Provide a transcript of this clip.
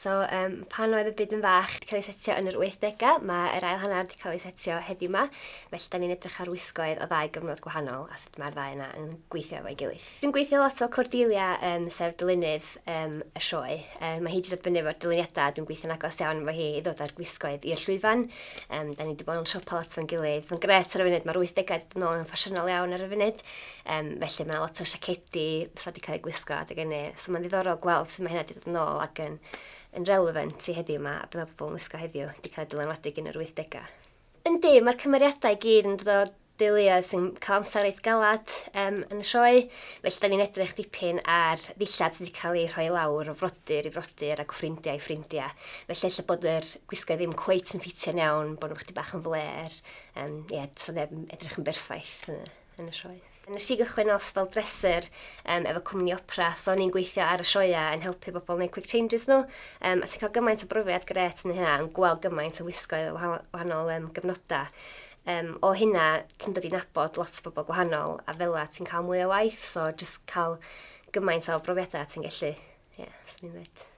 So um, pan oedd y byd yn fach wedi cael ei setio yn yr 80au, mae yr ail hanner wedi cael ei setio heddiw yma. Felly da ni'n edrych ar wisgoedd o ddau gyfnod gwahanol a sut mae'r ddau yna yn gweithio efo'i gilydd. Dwi'n gweithio lot efo Cordelia, um, sef dylunydd um, y sioe. Um, mae hi wedi dod fyny efo'r dyluniadau, dwi'n gweithio'n agos iawn efo hi i ddod â'r gwisgoedd i'r llwyfan. Um, da ni wedi bod yn siopa lot fo'n gilydd. Mae'n gret ar y funud, mae'r 80au wedi dod yn ôl yn ffasiynol iawn ar y funud. Um, felly mae lot o siacedi fatha wedi cael eu gwisgo adeg hynny. So mae'n ddiddorol gweld sut mae hynna wedi dod yn ôl ac yn, yn relevant i heddiw yma, a be mae pobl yn wisgo heddiw wedi cael eu dylanwadu gan yr 80au. Yndi, mae'r cymeriadau i gyd yn dod o deuluoedd sy'n cael amser reit galad um, yn y sioe. Felly, da ni'n edrych dipyn ar ddillad sydd wedi cael eu rhoi lawr o frodyr i frodyr ac o ffrindiau i ffrindiau. Felly, ella bod yr gwisgoedd ddim cweit yn ffitio'n iawn, bod nhw chydig bach yn fler. Um, ie, yeah, does neb yn edrych yn berffaith yn y sioe. Nes i gychwyn off fel dresser um, efo cwmni opera, so o'n i'n gweithio ar y sioeau yn helpu bobl wneud quick changes nhw. Um, a ti'n cael gymaint o brofiad gret yn hynna, yn gweld gymaint o wisgoedd o wahanol um, gyfnodau. Um, o hynna, ti'n dod i nabod lot o bobl gwahanol, a fel ti'n cael mwy o waith, so just cael gymaint o brofiadau ti'n gallu, ie, yeah, swn i'n dweud.